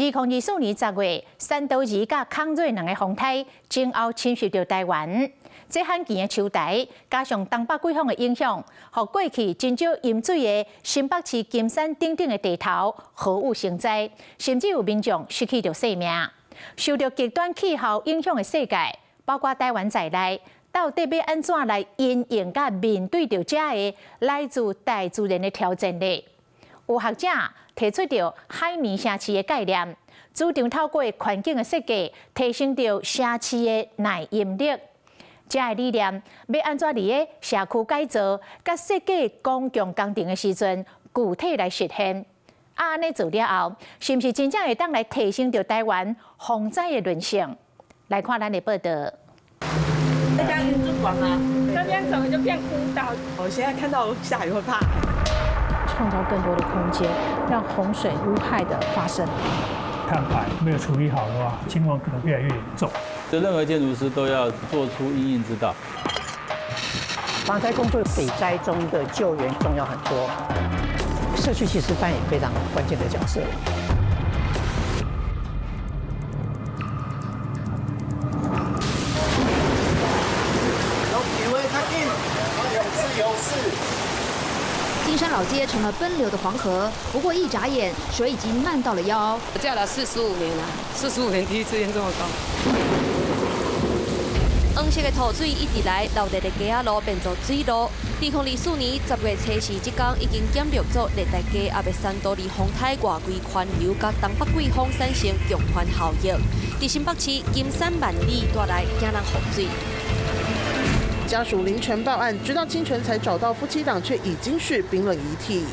2024年10月，山多爾佮康瑞兩个風颱前後侵襲著台灣。這罕見的秋台，加上東北季風的影響，予過去真少淹水的新北市金山等等的地頭豪雨成災，甚至有民眾失去著性命。受著極端氣候影響的世界，包括台灣在內，到底欲按怎來因應佮面對著這个來自大自然的挑戰呢？有學者提出著海綿城市的概念，主張透過環境的設計，提升著城市的耐淹力。這个理念欲按怎佇个社區改造佮設計公共工程的時陣，具體來實現？啊，按呢做了後，是毋是真正會當來提升著台灣防災的韌性？來看咱的報導。這家主管嗎？這邊整個就變孤島。我現在看到下雨會怕。創造更多的空間，讓洪水無害的發生。碳排沒有處理好的話，情況可能越來越嚴重。這任何建築師都要做出因應之道。防災工作比災中的救援重要很多。社區其實扮演非常關鍵的角色。金山老街成了奔流的黃河，不過一眨眼，水已經漫到了腰。我嫁了四十五年了，四十五年第一次淹這麼高。黃色的土水一直來，流佇咧街仔路變做水路。2024年10月初四這工已經減弱做熱帶低壓的山多利風颱外圍環流，佮東北季風產生強環效應，佇新北市金山萬里帶來驚人洪水。家屬凌晨報案，直到清晨才找到夫妻檔，卻已經是冰冷遺體。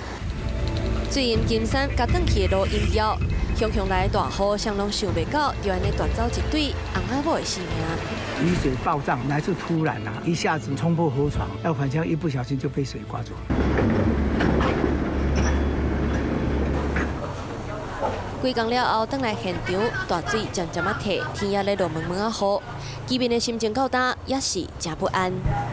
水淹金山，共斷去的路淹掉，熊熊來的大雨，誰攏想袂到，就按呢帶走一對翁仔某的性命。雨水暴漲來自突然啊，一下子衝破河床，要反向一不小心就被水刮走了。幾工了後，轉來現場，大水漸漸仔退，天也咧落毛毛仔雨，居民的心情夠焦，也是誠不安。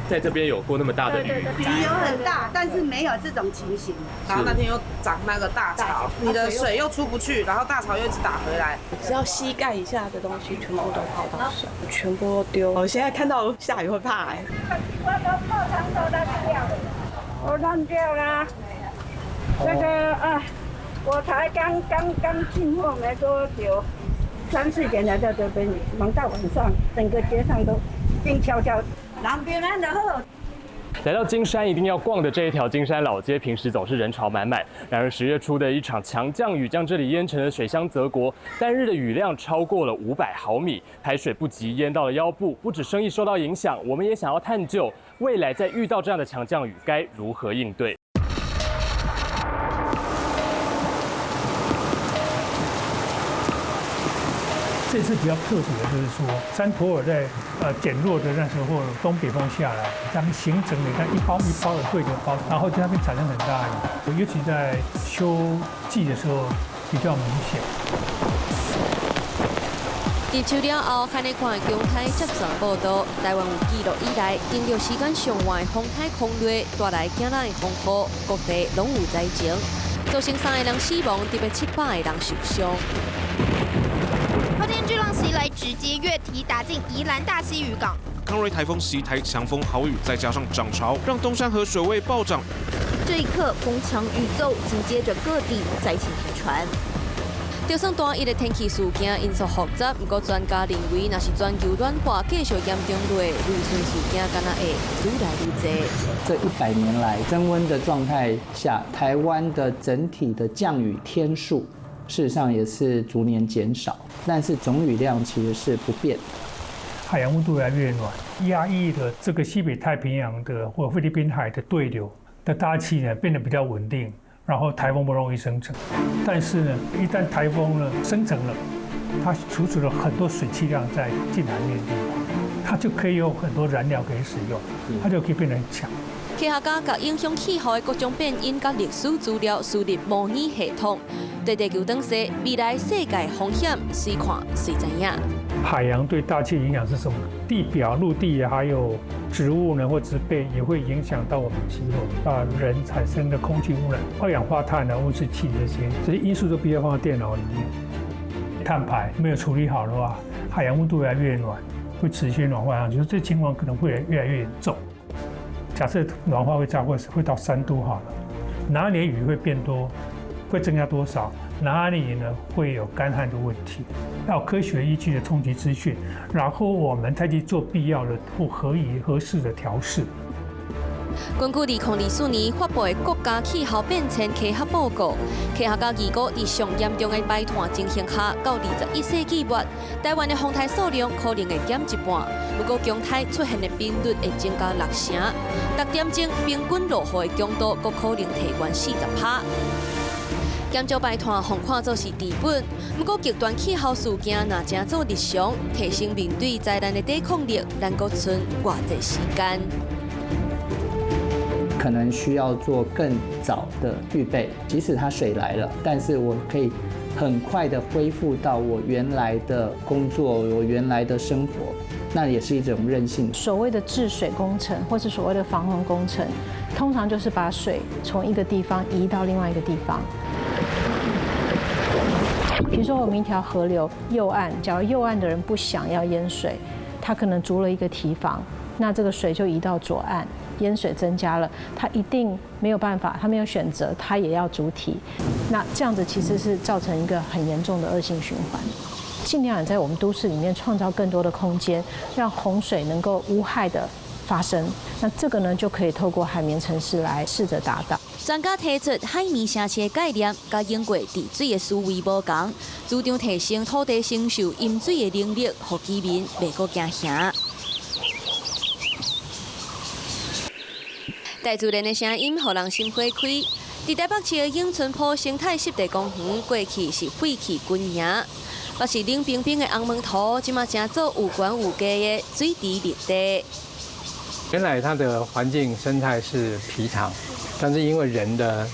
在這邊有過那麼大的雨，雨有很大，但是沒有這種情形。然後那天又漲那個大潮，你的水又出不去，然後大潮又一直打回來，只要膝蓋以下的東西全部都泡到水，全部都丟。我現在看到下雨會怕欸。我都泡湯都爛掉了，我爛掉啦。那個啊。我才剛剛剛進貨沒多久，三四點來到這邊，忙到晚上，整個街上都靜悄悄。南邊安的好。來到金山一定要逛的這一條金山老街，平時總是人潮滿滿。然而10月初的一場強降雨，將這裡淹成了水鄉澤國。單日的雨量超過了500毫米，排水不及，淹到了腰部。不止生意受到影響，我們也想要探究未來在遇到這樣的強降雨該如何應對。這次比較特別的就是說，山陀兒在減弱的那時候，東北風下來，咱們形成了它一包一包的對流包，然後在那邊產生很大雨，尤其在秋季的時候比較明顯。入秋了後，罕見的強颱接續報道，台灣有記錄以來，經歷時間上晚的風颱康瑞帶來驚人的風雨，各地攏有災情，造成三個人死亡，特別700個人受傷。滔天巨浪襲來，直接越堤打進宜蘭大溪漁港。康瑞颱風襲台，強風豪雨，再加上漲潮，讓冬山河水位暴漲。這一刻，風強雨驟，緊接着各地災情頻傳。就算單一的天氣事件因素複雜，毋過專家認為，若是全球暖化繼續嚴重落，類似事件敢若會愈來愈濟。這100年來增溫的狀態下，台灣的整體的降雨天數，事實上也是逐年減少，但是總雨量其實是不變。海洋溫度越來越暖，壓抑的這個西北太平洋的或菲律賓海的對流的大氣呢，變得比較穩定，然後颱風不容易生成。但是呢，一旦颱風呢生成了，它儲存了很多水汽量在近海面地方，它就可以有很多燃料可以使用，它就可以變得很強。科學家共影響氣候的各種變因佮歷史資料輸入模擬系統，對地球當勢，未來世界風險隨看隨知影。海洋對大氣影響是什麼？地表、陸地還有植物呢或植被也會影響到我們氣候啊，人產生的空氣污染、二氧化碳啊、溫室氣這些，這些因素都必須要放到電腦裡面。碳排没有处理好的话，海洋温度越来越暖，会持续暖化，就是这情况可能会越来越严重。假设暖化会超过会到3度好了，哪里雨会变多，会增加多少？哪里呢会有干旱的问题？要科学依据的冲击资讯，然后我们再去做必要的或合宜合适的调适。根据2024年发布的国家气候变迁科学报告，科学家预估，伫上严重的排碳情形下，到21世纪末，台湾的风台数量可能会减一半。不过，强台出现的频率会增加六成，逐点钟平均落雨的强度，阁可能提悬40%。减少排碳，予看做是治本。不过，极端气候事件若成做日常，提升面对灾难的抵抗力，咱阁賰偌济时间？可能需要做更早的预备，即使它水来了，但是我可以很快的恢复到我原来的工作，我原来的生活，那也是一种韧性。所谓的治水工程，或是所谓的防洪工程，通常就是把水从一个地方移到另外一个地方。比如说，我们一条河流右岸，假如右岸的人不想要淹水，他可能筑了一个堤防，那这个水就移到左岸，淹水增加了，他一定没有办法，他没有选择，他也要筑堤。那这样子其实是造成一个很严重的恶性循环。尽量在我们都市里面创造更多的空间，让洪水能够无害的发生。那这个呢，就可以透过海绵城市来试着达到。专家提出海绵城市的概念，佮英国治水的思维无仝，主张提升土地承受淹水的能力，予居民袂阁惊吓。大自然的声音，予人心花开。伫台北市的永春埔生态湿地公园，过去是废弃军营，抑是冷冰冰的红毛土，这马成做有悬有低的水池绿地。原来它的环境生态是埤塘，但是因为人的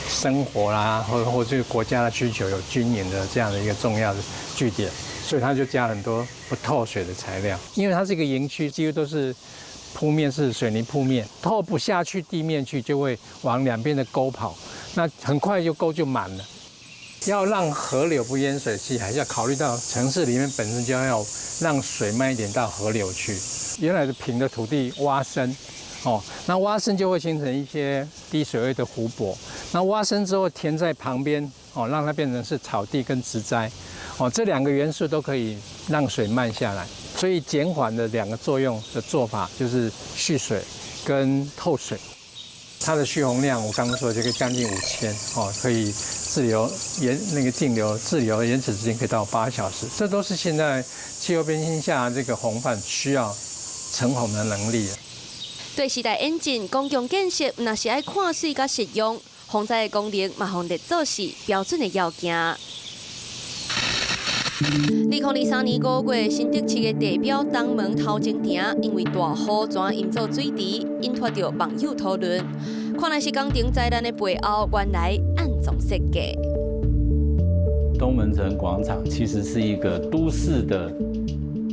生活啦，或这个国家的需求有军营的这样的一个重要的据点，所以它就加很多不透水的材料。因为它是一个营区，几乎都是铺面是水泥铺面，透不下去地面去，就会往两边的沟跑，那很快就沟就满了。要让河流不淹水，其实还是要考虑到城市里面本身就要让水慢一点到河流去。原来的平的土地挖深，哦，那挖深就会形成一些低水位的湖泊。那挖深之后填在旁边，哦，让它变成是草地跟植栽，哦，这两个元素都可以让水慢下来。所以减缓的两个作用的做法就是蓄水跟透水。它的蓄洪量，我刚刚说这个将近5000哦，可以自流延那个径流自流延迟时间可以到8小时，这都是现在气候变迁下这个洪泛需要承洪的能力。对时代演进，公共建设若是爱看媠佮实用，防灾的功能嘛，予列做是标准的要件。2023年5月，新竹市的地标东门头前埕，因为大雨全淹做水池，引发著网友讨论。看来是工程灾难的背后，原来暗藏设计。东门城广场其实是一个都市的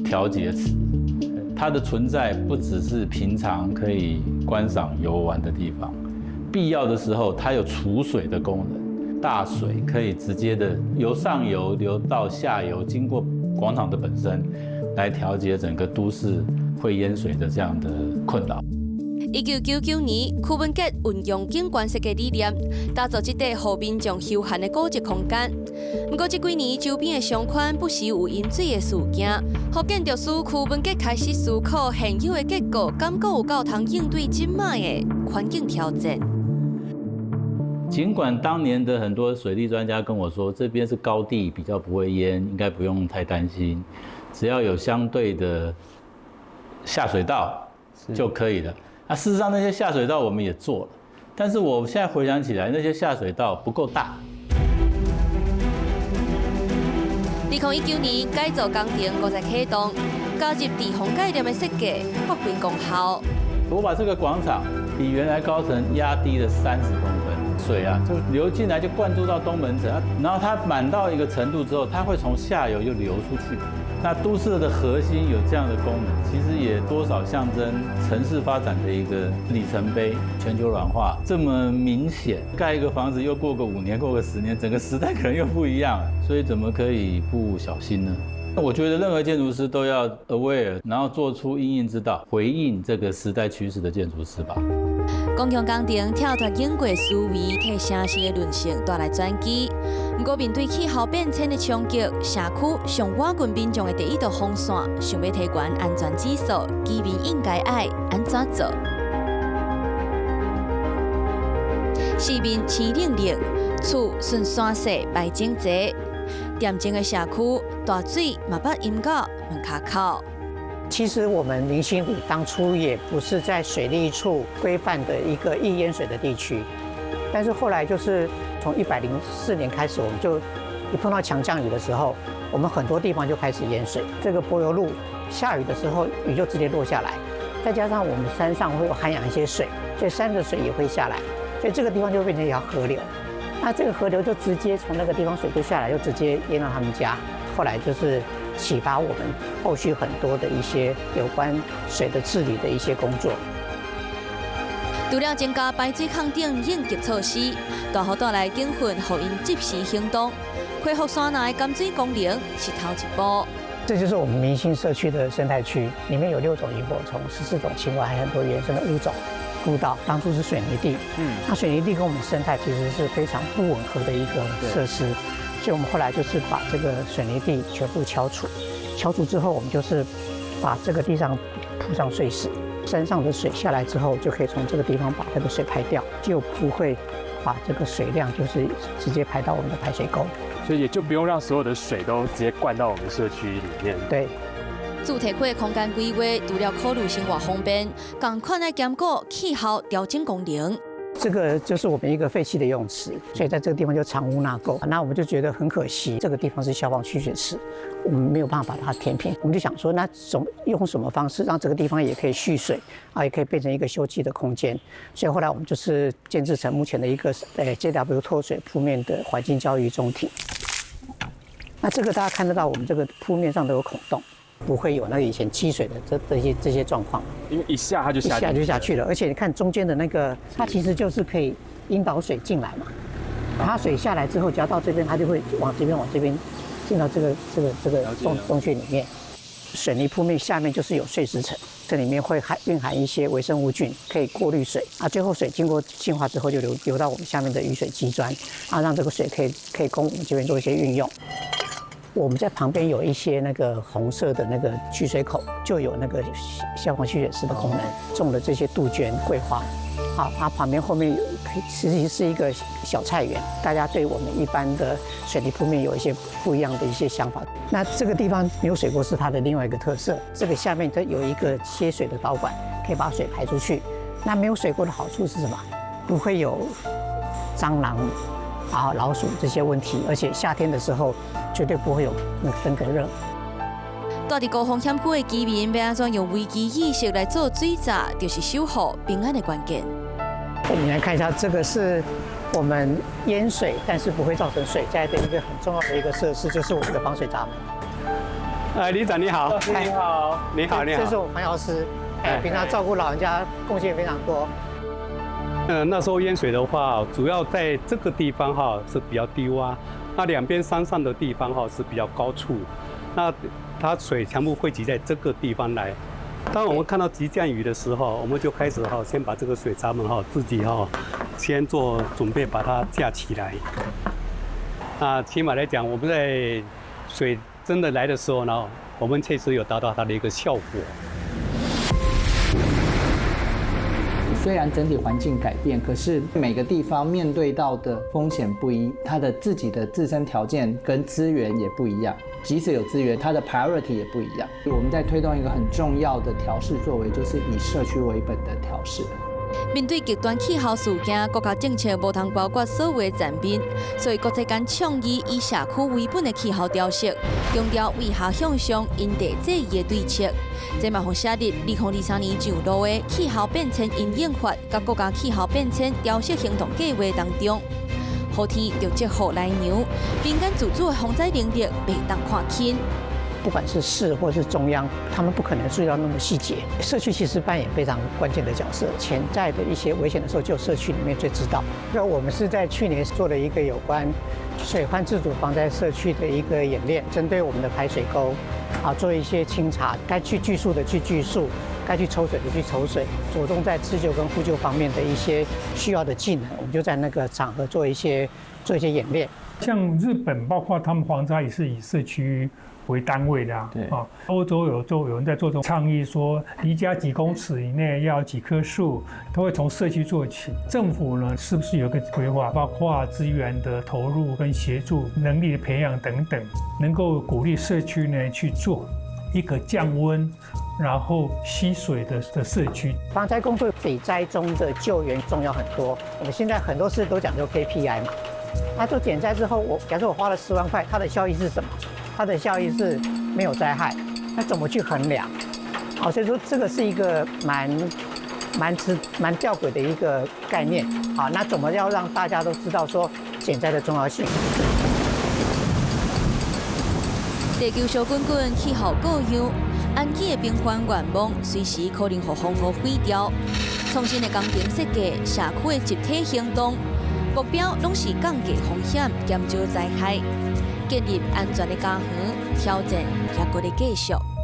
调节池，它的存在不只是平常可以观赏游玩的地方，必要的时候它有储水的功能。大水可以直接的由上游流到下游，经过广场的本身，来调节整个都市会淹水的这样的困扰。1999年，柯文哲运用景观设计理念，打造这块予民众休闲的古迹空间。不过这几年，周边的商圈不时有淹水的事件，予建筑师柯文哲开始思考现有的结构，敢阁有够通应对这摆的环境挑战。尽管当年的很多水利专家跟我说，这边是高地，比较不会淹，应该不用太担心，只要有相对的下水道就可以了。那事实上那些下水道我们也做了，但是我现在回想起来，那些下水道不够大。2019年改造工程阁再启动，加入滞洪概念的设计，发挥功效。我把这个广场比原来高层压低了30公分。水啊，就流进来，就灌注到东门城，然后它满到一个程度之后，它会从下游又流出去，那都市的核心有這樣的功能，其實也多少象徵城市發展的一個里程碑。全球暖化這麼明顯，蓋一個房子又過個5年，過個10年，整個時代可能又不一樣，所以怎麼可以不小心呢？我覺得任何建築師都要 aware，然後做出因應之道，回應這個時代趨勢的建築師吧。公共工程跳脫經過思維，替城市的韌性帶來轉機。毋過面對氣候變遷的衝擊，社區上倚近民眾的第一道防線，想欲提懸安全指數，居民應該愛按怎做？市面青冷冷，厝順山勢排整齊，恬靜的社區大水嘛捌淹到門跤口。其實我們明興里當初也不是在水利處規範的一個易淹水的地區，但是後來就是從104年開始，我們就一碰到強降雨的時候，我們很多地方就開始淹水。這個柏油路下雨的時候，雨就直接落下來，再加上我們山上會有涵養一些水，所以山的水也會下來，所以這個地方就變成一條河流。那這個河流就直接從那個地方水就下來，就直接淹到他們家。後來就是啟發我們後續很多的一些有關水的治理的一些工作。除了增加排水孔等應急措施，大雨帶來警訊，予𪜶即時行動，恢復山內的鹹水功能是頭一步。這就是我們明興社區的生態區，裡面有6種螢火蟲、14種青蛙，還有很多原生的物種。步道當初是水泥地，那水泥地跟我們生態其實是非常不吻合的一個設施，所以我們後來就是把這個水泥地全部敲除，敲除之後，我們就是把這個地上鋪上碎石，山上的水下來之後，就可以從這個地方把這個水排掉，就不會把這個水量就是直接排到我們的排水溝，所以也就不用讓所有的水都直接灌到我們社區裡面。對。主題區的空間規劃，除了考慮生活方便，仝款愛兼顧氣候調整功能。這個就是我們一個廢棄的游泳池，所以在這個地方就藏污納垢。那我們就覺得很可惜，這個地方是消防蓄水池，我們沒有辦法把它填平。我們就想說，那怎用什麼方式讓這個地方也可以蓄水啊，也可以變成一個休憩的空間。所以後來我們就是建置成目前的一個JW 透水鋪面的環境教育中庭。那這個大家看得到，我們這個鋪面上都有孔洞。不會有那個以前積水的這些狀況，因為一下它就下，一下就下去了。而且你看中間的那個，它其實就是可以引導水進來嘛。它水下來之後，只要到這邊，它就會往這邊往這邊進到這個洞穴裡面。水泥鋪面下面就是有碎石層，這裡面會含蘊含一些微生物菌，可以過濾水啊。最後水經過淨化之後，就流到我們下面的雨水機磚啊，讓這個水可以供我們這邊做一些運用。我們在旁邊有一些那個紅色的那個蓄水口，就有那個消防蓄水池的功能。種了這些杜鵑、桂花，好，它旁邊後面有，其實是一個小菜園。大家對我們一般的水泥鋪面有一些不一樣的一些想法。那這個地方沒有水溝是它的另外一個特色。這個下面它有一個切水的導管，可以把水排出去。那沒有水溝的好處是什麼？不會有蟑螂、啊老鼠這些問題，而且夏天的時候絕對不會有那個登革熱。住佇高風險區的居民欲按怎用危機意識來做水閘，就是守護平安的關鍵。我們來看一下，這個是我們淹水，但是不會造成水災的一個很重要的一個設施，就是我們的防水閘門。哎，里長你好，你好，你好，你好，這是我們黃藥師，哎，平常照顧老人家貢獻非常多。那時候淹水的話，主要在這個地方哈是比較低窪，那兩邊山上的地方哈是比較高處，那它水全部匯集在這個地方來。當我們看到急降雨的時候，我們就開始哈先把這個水閘門哈自己哈先做準備，把它架起來。那起碼來講，我們在水真的來的時候呢，我們確實有達到它的一個效果。雖然整體環境改變，可是每個地方面對到的風險不一，它的自己的自身條件跟資源也不一樣。即使有資源，它的 priority 也不一樣。我們在推動一個很重要的調適作為，就是以社區為本的調適。面對極端氣候事件，國家政策無通包括所有的層面，所以國際間倡議以社區為本的氣候調適，強調為下向上因地制宜的對策。這嘛予寫入2023年上路的氣候變遷因應法，佮國家氣候變遷調適行動計畫當中。雨天就積雨來揚，民間自主的防災能力袂當看輕。不管是市或是中央，他們不可能注意到那麼細節。社區其實扮演非常關鍵的角色，潛在的一些危險的時候，就社區裡面最知道。那我們是在去年做了一個有關水患自主防災社區的一個演練，針對我們的排水溝，啊，做一些清查，該去鋸樹的去鋸樹，該去抽水的去抽水，着重在自救跟互救方面的一些需要的技能，我們就在那個場合做一些演練。像日本，包括他們防災也是以社區為單位的啊。啊，歐洲有人在做這種倡議，說離家幾公尺以內要幾棵樹，都會從社區做起。政府呢，是不是有個規劃，包括資源的投入跟協助、能力的培養等等，能夠鼓勵社區呢去做一個降溫，然後吸水的社區。防災工作比災中的救援重要很多。我們現在很多事都講究 KPI 嘛。那做減災之後，我假設我花了10萬塊，它的效益是什麼？它的效益是沒有災害，那怎麼去衡量？好，所以說這個是一個蠻吊詭的一個概念。好，那怎麼要讓大家都知道說減災的重要性？地球燒滾滾，氣候各樣，安居的平凡願望，隨時可能予風雨毀掉。創新的工程設計，社區的集體行動，目標攏是降低風險，減少災害，建立安全的家園，挑戰猶閣咧繼續。